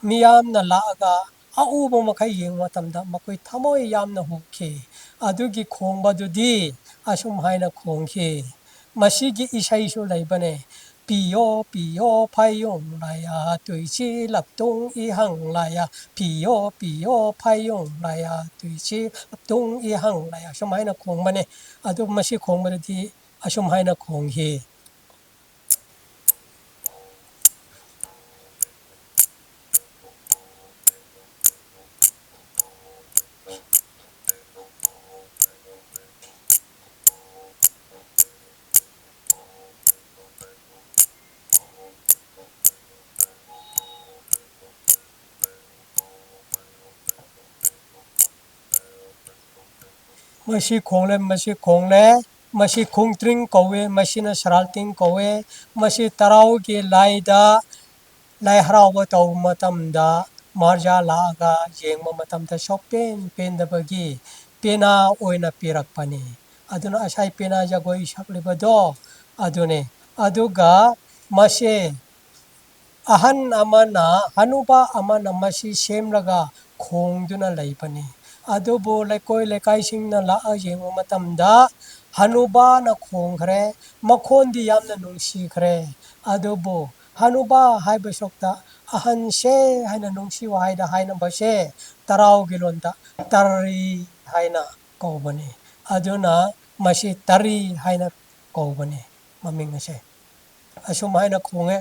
ꯃꯤꯌꯥꯝꯅ ꯂꯥꯛꯑꯒ ꯑꯎꯕ ꯃꯈꯩ ꯌꯦꯡꯕ ꯃꯇꯝꯗ ꯃꯈꯣꯏ ꯊꯃꯣꯏ ꯌꯥꯝꯅ ꯍꯨꯈꯤ꯫ ꯑꯗꯨꯒꯤ ꯈꯣꯡꯕꯗꯨꯗꯤ ꯑꯁꯨꯝ ꯍꯥꯏꯅ ꯈꯣꯡꯈꯤ꯫ ꯃꯁꯤꯒꯤ ꯏꯁꯩꯁꯨ ꯂꯩꯕꯅꯦ꯫ ꯄꯤꯌꯣ ꯄꯤꯌꯣ ꯐꯌꯣꯡ ꯂꯥꯌꯥ ꯇꯨꯏꯁꯤ ꯂꯞꯇꯨꯡ ꯏꯍꯪ ꯂꯥꯌꯥ, ꯄꯤꯌꯣ ꯄꯤꯌꯣ ꯐꯌꯣꯡ ꯂꯥꯌꯥ ꯇꯨꯏꯁꯤ ꯂꯞꯇꯨꯡ ꯏꯍꯪ ꯂꯥꯌꯥ꯫ ꯁꯨꯃꯥꯏꯅ ꯈꯣꯡꯕꯅꯦ꯫ ꯑꯗꯨ ꯃꯁꯤ ꯈꯣꯡꯕꯗꯗꯤ ꯑꯁꯨꯝ ꯍꯥꯏꯅ ꯈꯣꯡꯈꯤ꯫ ꯃꯁꯤ ꯈꯣꯡꯂꯦ, ꯃꯁꯤ ꯈꯣꯡꯂꯦ꯫ ꯃꯁꯤ ꯈꯣꯡꯇ꯭ꯔꯤꯡ ꯀꯧꯋꯦ, ꯃꯁꯤꯅ ꯁꯔꯥꯜꯇꯤꯡ ꯀꯧꯋꯦ꯫ ꯃꯁꯤ ꯇꯔꯥꯎꯒꯤ ꯂꯥꯏꯗ ꯂꯥꯏ ꯍꯔꯥꯎꯕ ꯇꯧꯕ ꯃꯇꯝꯗ ꯃꯍꯥꯔꯥꯖꯥ ꯂꯥꯛꯑꯒ ꯌꯦꯡꯕ ꯃꯇꯝꯗ ꯁꯣꯛꯄꯦꯟ ꯄꯦꯟꯗꯕꯒꯤ ꯄꯦꯅꯥ ꯑꯣꯏꯅ ꯄꯤꯔꯛꯄꯅꯤ꯫ ꯑꯗꯨꯅ ꯉꯁꯥꯏ ꯄꯦꯅꯥ ꯖꯒꯣꯏ ꯁꯛꯂꯤꯕꯗꯣ ꯑꯗꯨꯅꯤ꯫ ꯑꯗꯨꯒ ꯃꯁꯦ ꯑꯍꯟ ꯑꯃꯅ, ꯍꯅꯨꯕꯥ ꯑꯃꯅ ꯃꯁꯤ ꯁꯦꯝꯂꯒ ꯈꯣꯡꯗꯨꯅ ꯂꯩꯕꯅꯤ꯫ ꯑꯗꯨꯕꯨ ꯂꯩꯀꯣꯏ ꯂꯩꯀꯥꯏꯁꯤꯡꯅ ꯂꯥꯛꯑ ꯌꯦꯡꯕ ꯃꯇꯝꯗ ꯍꯅꯨꯕꯥꯅ ꯈꯣꯡꯈ꯭ꯔꯦ, ꯃꯈꯣꯟꯗꯤ ꯌꯥꯝꯅ ꯅꯨꯡꯁꯤꯈ꯭ꯔꯦ꯫ ꯑꯗꯨꯕꯨ ꯍꯅꯨꯕꯥ ꯍꯥꯏꯕ ꯁꯔꯨꯛꯇ ꯑꯍꯟꯁꯦ ꯍꯥꯏꯅ ꯅꯨꯡꯁꯤ ꯋꯥꯍꯩꯗ ꯍꯥꯏꯅꯕꯁꯦ ꯇꯔꯥꯎꯒꯤ ꯂꯣꯟꯗ ꯇꯔꯤ ꯍꯥꯏꯅ ꯀꯧꯕꯅꯤ꯫ ꯑꯗꯨꯅ ꯃꯁꯤ ꯇꯔꯤ ꯍꯥꯏꯅ ꯀꯧꯕꯅꯤ ꯃꯃꯤꯡ ꯑꯁꯦ꯫ ꯑꯁꯨꯝ ꯍꯥꯏꯅ ꯈꯣꯡꯉꯦ꯫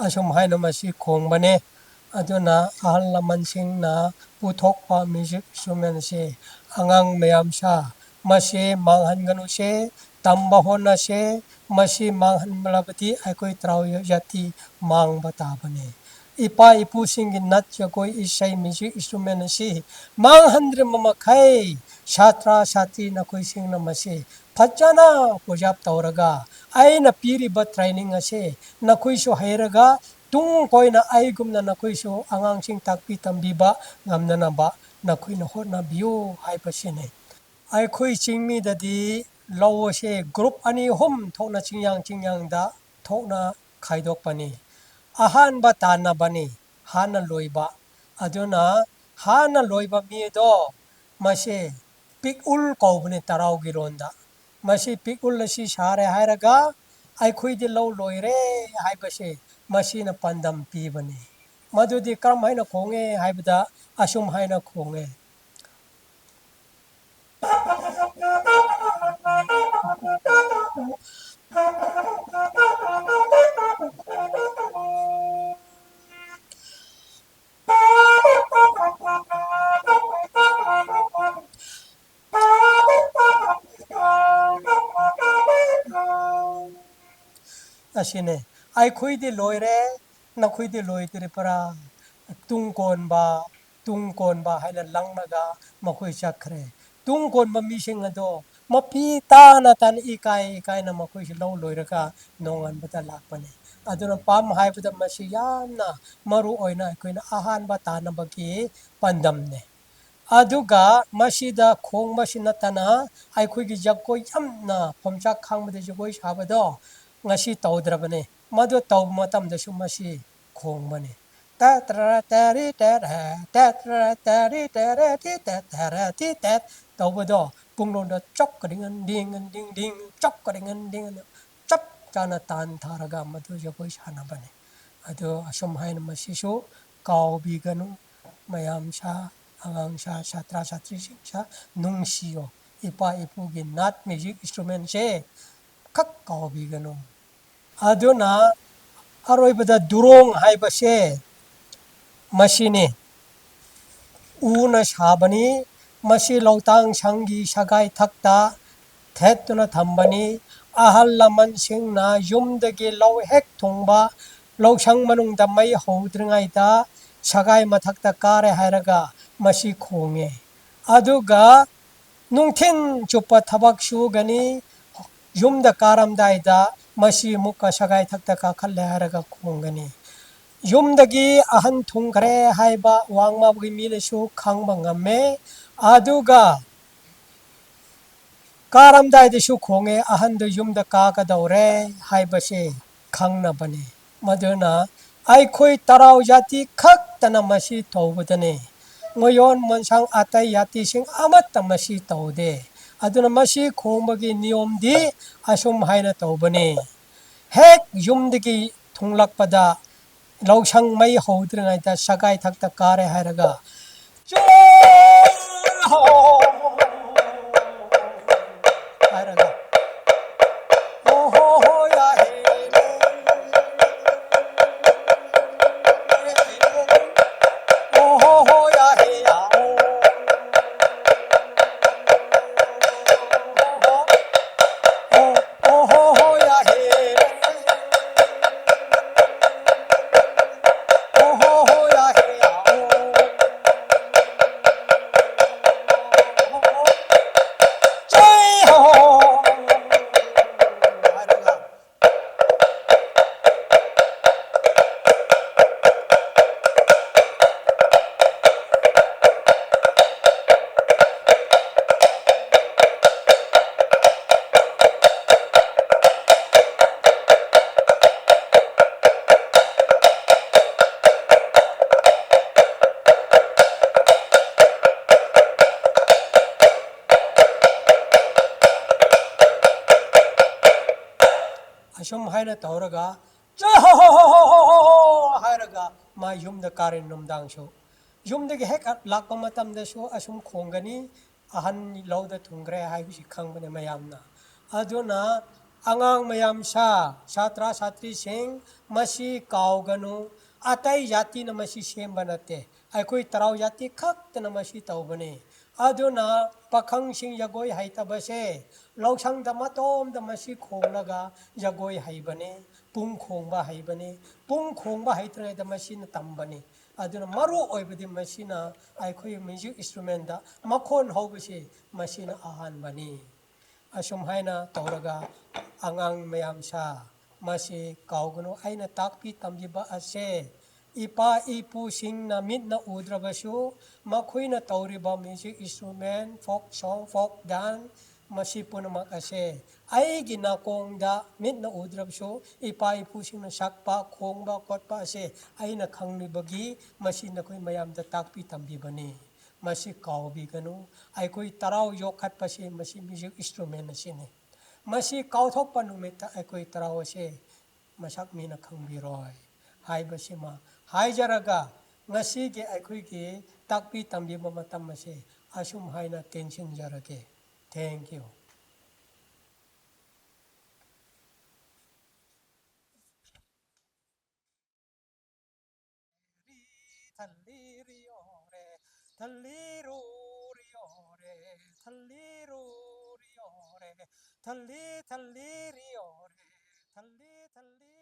ꯑꯁꯨꯝ ꯍꯥꯏꯅ ꯃꯁꯤ ꯈꯣꯡꯕꯅꯦ꯫ ꯑꯗꯨꯅ ꯑꯍꯜ ꯂꯃꯟꯁꯤꯡꯅ ꯄꯨꯊꯣꯛꯄ music instrument ꯑꯁꯤ ꯑꯉꯥꯡ ꯃꯌꯥꯝꯁꯥ ꯃꯁꯤ ꯃꯥꯡꯍꯟꯒꯅꯨꯁꯦ, ꯇꯝꯕ ꯍꯣꯠꯅꯁꯦ꯫ ꯃꯁꯤ ꯃꯥꯡꯍꯟꯂꯕꯗꯤ ꯑꯩꯈꯣꯏ ꯇꯔꯥꯎ ꯖꯥꯇꯤ ꯃꯥꯡꯕ ꯇꯥꯕꯅꯤ꯫ ꯏꯄꯥ ꯏꯄꯨꯁꯤꯡꯒꯤ ꯅꯥꯠ ꯖꯒꯣꯏ ꯏꯁꯩ music instrument ꯑꯁꯤ ꯃꯥꯡꯍꯟꯗ꯭ꯔꯤꯕ ꯃꯈꯩ ꯁꯥꯇ꯭ꯔ ꯁꯥꯇ꯭ꯔꯤ ꯅꯈꯣꯏꯁꯤꯡꯅ ꯃꯁꯤ ꯐꯖꯅ ꯑꯣꯕꯖꯥꯔꯕ ꯇꯧꯔꯒ, ꯑꯩꯅ ꯄꯤꯔꯤꯕ ꯇ꯭ꯔꯦꯅꯤꯡ ꯑꯁꯦ ꯅꯈꯣꯏꯁꯨ ꯍꯩꯔꯒ, ꯇꯨꯡ ꯀꯣꯏꯅ ꯑꯩꯒꯨꯝꯅ ꯅꯈꯣꯏꯁꯨ ꯑꯉꯥꯡꯁꯤꯡ ꯇꯥꯛꯄꯤ ꯇꯝꯕꯤꯕ ꯉꯝꯅꯅꯕ ꯅꯈꯣꯏꯅ ꯍꯣꯠꯅꯕꯤꯌꯨ ꯍꯥꯏꯕꯁꯤꯅꯤ꯫ ꯑꯩꯈꯣꯏ ꯆꯤꯡꯃꯤꯗꯗꯤ ꯂꯧ ꯑꯁꯦ ꯒ꯭ꯔꯨꯞ ꯑꯅꯤ ꯑꯍꯨꯝ ꯊꯣꯛꯅ ꯆꯤꯡꯌꯥꯡ ꯆꯤꯡꯌꯥꯡꯗ ꯊꯣꯛꯅ ꯈꯥꯏꯗꯣꯛꯄꯅꯤ꯫ ꯑꯍꯥꯟꯕ ꯇꯥꯟꯅꯕꯅꯤ, ꯍꯥꯟꯅ ꯂꯣꯏꯕ꯫ ꯑꯗꯨꯅ ꯍꯥꯟꯅ ꯂꯣꯏꯕ ꯃꯤꯗꯣ ꯃꯁꯦ ꯄꯤꯛꯎꯜ ꯀꯧꯕꯅꯤ ꯇꯔꯥꯎꯒꯤ ꯂꯣꯟꯗ꯫ ꯃꯁꯤ ꯄꯤꯛꯎꯜ ꯑꯁꯤ ꯁꯥꯔꯦ ꯍꯥꯏꯔꯒ ꯑꯩꯈꯣꯏꯗꯤ ꯂꯧ ꯂꯣꯏꯔꯦ ꯍꯥꯏꯕꯁꯦ ꯃꯁꯤꯅ ꯄꯥꯟꯗꯝ ꯄꯤꯕꯅꯤ꯫ ꯃꯗꯨꯗꯤ ꯀꯔꯝ ꯍꯥꯏꯅ ꯈꯣꯡꯉꯦ ꯍꯥꯏꯕꯗ ꯑꯁꯨꯝ ꯍꯥꯏꯅ ꯈꯣꯡꯉꯦ꯫ ꯑꯁꯤꯅꯦ, ꯑꯩꯈꯣꯏꯗꯤ ꯂꯣꯏꯔꯦ, ꯅꯈꯣꯏꯗꯤ ꯂꯣꯏꯗ꯭ꯔꯤꯕ꯭ꯔꯥ? ꯇꯨꯡ ꯀꯣꯟꯕ, ꯇꯨꯡ ꯀꯣꯟꯕ ꯍꯥꯏꯅ ꯂꯪꯂꯒ ꯃꯈꯣꯏ ꯆꯠꯈ꯭ꯔꯦ꯫ ꯇꯨꯡ ꯀꯣꯟꯕ ꯃꯤꯁꯤꯡ ꯑꯗꯣ ꯃꯄꯤ ꯇꯥꯅ ꯇꯥꯅ ꯏꯀꯥꯏ ꯏꯀꯥꯏꯅ ꯃꯈꯣꯏꯁꯨ ꯂꯧ ꯂꯣꯏꯔꯒ ꯅꯣꯡꯉꯥꯟꯕꯗ ꯂꯥꯛꯄꯅꯦ꯫ ꯑꯗꯨꯅ ꯄꯥꯝ ꯍꯥꯏꯕꯗ ꯃꯁꯤ ꯌꯥꯝꯅ ꯃꯔꯨ ꯑꯣꯏꯅ ꯑꯩꯈꯣꯏꯅ ꯑꯍꯥꯟꯕ ꯇꯥꯟꯅꯕꯒꯤ ꯄꯥꯟꯗꯝꯅꯦ꯫ ꯑꯗꯨꯒ ꯃꯁꯤꯗ ꯈꯣꯡꯕꯁꯤ ꯅꯠꯇꯅ ꯑꯩꯈꯣꯏꯒꯤ ꯖꯒꯣꯏ ꯌꯥꯝꯅ ꯈꯣꯡꯆꯥꯛ ꯈꯥꯡꯕꯗ ꯖꯒꯣꯏ ꯁꯥꯕꯗꯣ ꯉꯁꯤ ꯇꯧꯗ꯭ꯔꯕꯅꯦ꯫ ꯃꯗꯨ ꯇꯧꯕ ꯃꯇꯝꯗꯁꯨ ꯃꯁꯤ ꯈꯣꯡꯕꯅꯦ꯫ ꯇꯦꯠ ꯇꯔꯥ ꯇꯦꯔꯤ ꯇꯦꯔꯦ, ꯇꯦꯠ ꯇꯔꯥ ꯇꯦꯔꯤ ꯇꯦꯔꯦ, ꯇꯤ ꯇꯦꯠ ꯇꯦꯔꯦ, ꯇꯤ ꯇꯦꯠ ꯇꯧꯕꯗꯣ ꯄꯨꯡꯂꯣꯟꯗ ꯆꯣꯛꯀ ꯗꯤꯡ ꯗꯤꯡ ꯗꯤꯡ ꯗꯤꯡ, ꯆꯣꯛꯀ ꯗꯤꯡ ꯗꯤꯡ ꯆꯞ ꯆꯥꯅ ꯇꯥꯟ ꯊꯥꯔꯒ ꯃꯗꯨ ꯖꯒꯣꯏ ꯁꯥꯟꯅꯕꯅꯤ꯫ ꯑꯗꯨ ꯑꯁꯨꯝ ꯍꯥꯏꯅ ꯃꯁꯤꯁꯨ ꯀꯥꯎꯕꯤꯒꯅꯨ꯫ ꯃꯌꯥꯝ ꯁꯥ, ꯑꯉꯥꯡ ꯁꯥ, ꯁꯥꯇ꯭ꯔ ꯁꯥꯇ꯭ꯔꯤꯁꯤꯡ ꯁꯥ, ꯅꯨꯡꯁꯤꯌꯣ꯫ ꯏꯄꯥ ꯏꯄꯨꯒꯤ ꯅꯥꯠ ꯃ꯭ꯌꯨꯖꯤꯛ ꯏꯟꯁꯇ꯭ꯔꯨꯃꯦꯟꯁꯦ ꯈꯛ ꯀꯥꯎꯕꯤꯒꯅꯨ꯫ ꯑꯗꯨꯅ ꯑꯔꯣꯏꯕꯗ ꯗꯨꯔꯣꯡ ꯍꯥꯏꯕꯁꯦ ꯃꯁꯤꯅꯤ꯫ ꯎꯅ ꯁꯥꯕꯅꯤ꯫ ꯃꯁꯤ ꯂꯧꯇꯥꯡ ꯁꯪꯒꯤ ꯁꯒꯥꯏ ꯊꯛꯇ ꯊꯦꯠꯇꯨꯅ ꯊꯝꯕꯅꯤ꯫ ꯑꯍꯜ ꯂꯃꯟꯁꯤꯡꯅ ꯌꯨꯝꯗꯒꯤ ꯂꯧ ꯍꯦꯛ ꯊꯨꯡꯕ, ꯂꯧꯁꯪ ꯃꯅꯨꯡꯗ ꯃꯩ ꯍꯧꯗ꯭ꯔꯤꯉꯩꯗ ꯁꯒꯥꯏ ꯃꯊꯛꯇ ꯀꯥꯔꯦ ꯍꯥꯏꯔꯒ ꯃꯁꯤ ꯈꯣꯡꯉꯦ꯫ ꯑꯗꯨꯒ ꯅꯨꯡꯊꯤꯟ ꯆꯨꯞꯄ ꯊꯕꯛ ꯁꯨꯒꯅꯤ꯫ ꯌꯨꯝꯗ ꯀꯥꯔꯝꯗꯥꯏꯗ ꯃꯁꯤ ꯑꯃꯨꯛꯀ ꯁꯒꯥꯏ ꯊꯛꯇ ꯀꯥꯈꯠꯂꯦ ꯍꯥꯏꯔꯒ ꯈꯣꯡꯒꯅꯤ꯫ ꯌꯨꯝꯗꯒꯤ ꯑꯍꯟ ꯊꯨꯡꯈ꯭ꯔꯦ ꯍꯥꯏꯕ ꯋꯥꯡꯃꯒꯤ ꯃꯤꯅꯁꯨ ꯈꯪꯕ ꯉꯝꯃꯦ꯫ ꯑꯗꯨꯒ ꯀꯥꯔꯝꯗꯥꯏꯗꯁꯨ ꯈꯣꯡꯉꯦ, ꯑꯍꯟꯗꯨ ꯌꯨꯝꯗ ꯀꯥꯒꯗꯧꯔꯦ ꯍꯥꯏꯕꯁꯦ ꯈꯪꯅꯕꯅꯤ꯫ ꯃꯗꯨꯅ ꯑꯩꯈꯣꯏ ꯇꯔꯥꯎ ꯖꯥꯇꯤ ꯈꯛꯇꯅ ꯃꯁꯤ ꯇꯧꯕꯗꯅꯤ꯫ ꯃꯣꯌꯣꯟ ꯃꯣꯟꯁꯥꯡ ꯑꯇꯩ ꯖꯥꯇꯤꯁꯤꯡ ꯑꯃꯠꯇ ꯃꯁꯤ ꯇꯧꯗꯦ꯫ ꯑꯗꯨꯅ ꯃꯁꯤ ꯈꯣꯡꯕꯒꯤ ꯅꯤꯌꯣꯝꯗꯤ ꯑꯁꯨꯝ ꯍꯥꯏꯅ ꯇꯧꯕꯅꯤ꯫ ꯍꯦꯛ ꯌꯨꯝꯗꯒꯤ ꯊꯨꯡꯂꯛꯄꯗ ꯂꯧꯁꯪ ꯃꯩ ꯍꯧꯗ꯭ꯔꯤꯉꯩꯗ ꯁꯒꯥꯏ ꯊꯛꯇ ꯀꯥꯔꯦ ꯍꯥꯏꯔꯒ, "ꯆꯣ ꯍꯣ" ꯍꯥꯏꯔꯒ, "ꯑꯣ ꯍꯣ ꯍꯣ ꯌꯥ ꯍꯦ ꯂꯦ, ꯑꯣ ꯍꯣ ꯍꯣ ꯌꯥ ꯍꯦ ꯌꯥ, ꯑꯣ ꯍꯣ ꯍꯣ ꯍꯣ ꯌꯥ ꯍꯦ ꯂꯦ, ꯑꯣ ꯍꯣ ꯍꯣ ꯌꯥ ꯍꯦ ꯌꯥ, ꯑꯣ ꯍꯣ ꯍꯣ ꯍꯣ, ꯆꯣ ꯍꯣ ꯍꯣ ꯍꯣ" ꯍꯥꯏꯔꯒ ꯑꯁꯨꯝ ꯍꯥꯏꯅ ꯇꯧꯔꯒ, "ꯆꯣ ꯍꯣ ꯍꯣ ꯍꯣ ꯍꯣ ꯍꯣ ꯍꯣ" ꯍꯥꯏꯔꯒ ꯃꯥ ꯌꯨꯝꯗ ꯀꯥꯔꯦ꯫ ꯅꯨꯡꯗꯥꯡꯁꯨ ꯌꯨꯝꯗꯒꯤ ꯍꯦꯛ ꯂꯥꯛꯄ ꯃꯇꯝꯗꯁꯨ ꯑꯁꯨꯝ ꯈꯣꯡꯒꯅꯤ꯫ ꯑꯍꯟ ꯂꯧꯗ ꯊꯨꯡꯈ꯭ꯔꯦ ꯍꯥꯏꯕꯁꯤ ꯈꯪꯕꯅꯦ ꯃꯌꯥꯝꯅ꯫ ꯑꯗꯨꯅ ꯑꯉꯥꯡ ꯃꯌꯥꯝ, ꯁꯥ, ꯁꯥꯇ꯭ꯔ ꯁꯥꯇ꯭ꯔꯤꯁꯤꯡ, ꯃꯁꯤ ꯀꯥꯎꯒꯅꯨ꯫ ꯑꯇꯩ ꯖꯥꯇꯤꯅ ꯃꯁꯤ ꯁꯦꯝꯕ ꯅꯠꯇꯦ꯫ ꯑꯩꯈꯣꯏ ꯇꯔꯥꯎ ꯖꯥꯇꯤ ꯈꯛꯇꯅ ꯃꯁꯤ ꯇꯧꯕꯅꯤ꯫ ꯑꯗꯨꯅ ꯄꯥꯈꯪꯁꯤꯡ ꯖꯒꯣꯏ ꯍꯩꯇꯕꯁꯦ, ꯂꯧꯁꯪꯗ ꯃꯇꯣꯝꯗ ꯃꯁꯤ ꯈꯣꯡꯂꯒ ꯖꯒꯣꯏ ꯍꯩꯕꯅꯤ, ꯄꯨꯡ ꯈꯣꯡꯕ ꯍꯩꯕꯅꯤ꯫ ꯄꯨꯡ ꯈꯣꯡꯕ ꯍꯩꯇ꯭ꯔꯤꯉꯩꯗ ꯃꯁꯤꯅ ꯇꯝꯕꯅꯤ꯫ ꯑꯗꯨꯅ ꯃꯔꯨ ꯑꯣꯏꯕꯗꯤ ꯃꯁꯤꯅ ꯑꯩꯈꯣꯏ ꯃ꯭ꯌꯨꯖꯤꯛ ꯏꯟꯁꯇ꯭ꯔꯨꯃꯦꯟꯗ ꯃꯈꯣꯟ ꯍꯧꯕꯁꯤ ꯃꯁꯤꯅ ꯑꯍꯥꯟꯕꯅꯤ꯫ ꯑꯁꯨꯝ ꯍꯥꯏꯅ ꯇꯧꯔꯒ ꯑꯉꯥꯡ ꯃꯌꯥꯝꯁꯥ, ꯃꯁꯤ ꯀꯥꯎꯒꯅꯨ, ꯑꯩꯅ ꯇꯥꯛꯄꯤ ꯇꯝꯕꯤꯕ ꯑꯁꯦ ꯏꯄꯥ ꯏꯄꯨꯁꯤꯡꯅ ꯃꯤꯠꯅ ꯎꯗ꯭ꯔꯕꯁꯨ ꯃꯈꯣꯏꯅ ꯇꯧꯔꯤꯕ ꯃ꯭ꯌꯨꯖꯤꯛ ꯏꯟꯁꯇ꯭ꯔꯨꯃꯦꯟ, ꯐꯣꯛ ꯁꯣꯡ, ꯐꯣꯛ ꯗꯥꯟꯁ, ꯃꯁꯤ ꯄꯨꯝꯅꯃꯛ ꯑꯁꯦ ꯑꯩꯒꯤ ꯅꯥꯀꯣꯡꯗ ꯃꯤꯠꯅ ꯎꯗ꯭ꯔꯕꯁꯨ ꯏꯄꯥ ꯏꯄꯨꯁꯤꯡꯅ ꯁꯛꯄ, ꯈꯣꯡꯕ ꯈꯣꯠꯄ ꯑꯁꯦ ꯑꯩꯅ ꯈꯪꯂꯤꯕꯒꯤ ꯃꯁꯤ ꯅꯈꯣꯏ ꯃꯌꯥꯝꯗ ꯇꯥꯛꯄꯤ ꯇꯝꯕꯤꯕꯅꯤ꯫ ꯃꯁꯤ ꯀꯥꯎꯕꯤꯒꯅꯨ꯫ ꯑꯩꯈꯣꯏ ꯇꯔꯥꯎ ꯌꯣꯛꯈꯠꯄꯁꯤ ꯃꯁꯤ ꯃ꯭ꯌꯨꯖꯤꯛ ꯏꯟꯁꯇ꯭ꯔꯨꯃꯦꯟ ꯑꯁꯤꯅꯤ꯫ ꯃꯁꯤ ꯀꯥꯎꯊꯣꯛꯄ ꯅꯨꯃꯤꯠꯇ ꯑꯩꯈꯣꯏ ꯇꯔꯥꯎ ꯑꯁꯦ ꯃꯁꯛ ꯃꯤꯅ ꯈꯪꯕꯤꯔꯣꯏ ꯍꯥꯏꯕꯁꯤꯃ ꯍꯥꯏꯖꯔꯒ, ꯉꯁꯤꯒꯤ ꯑꯩꯈꯣꯏꯒꯤ ꯇꯥꯛꯄꯤ ꯇꯝꯕꯤꯕ ꯃꯇꯝ ꯑꯁꯤ ꯑꯁꯨꯝ ꯍꯥꯏꯅ ꯇꯦꯟꯁꯤꯟꯖꯔꯒꯦ꯫ Thank you. ꯊꯜꯂꯤ ꯊꯜꯂꯤ ꯔꯤꯌꯣ ꯔꯦ, ꯊꯜꯂꯤ ꯔꯨ ꯔꯤꯌꯣ ꯔꯦ, ꯊꯜꯂꯤ ꯔꯨ ꯔꯤꯌꯣ ꯔꯦ, ꯊꯜꯂꯤ ꯊꯜꯂꯤ ꯔꯤꯌꯣ ꯔꯦ, ꯊꯜꯂꯤ ꯊꯜꯂꯤ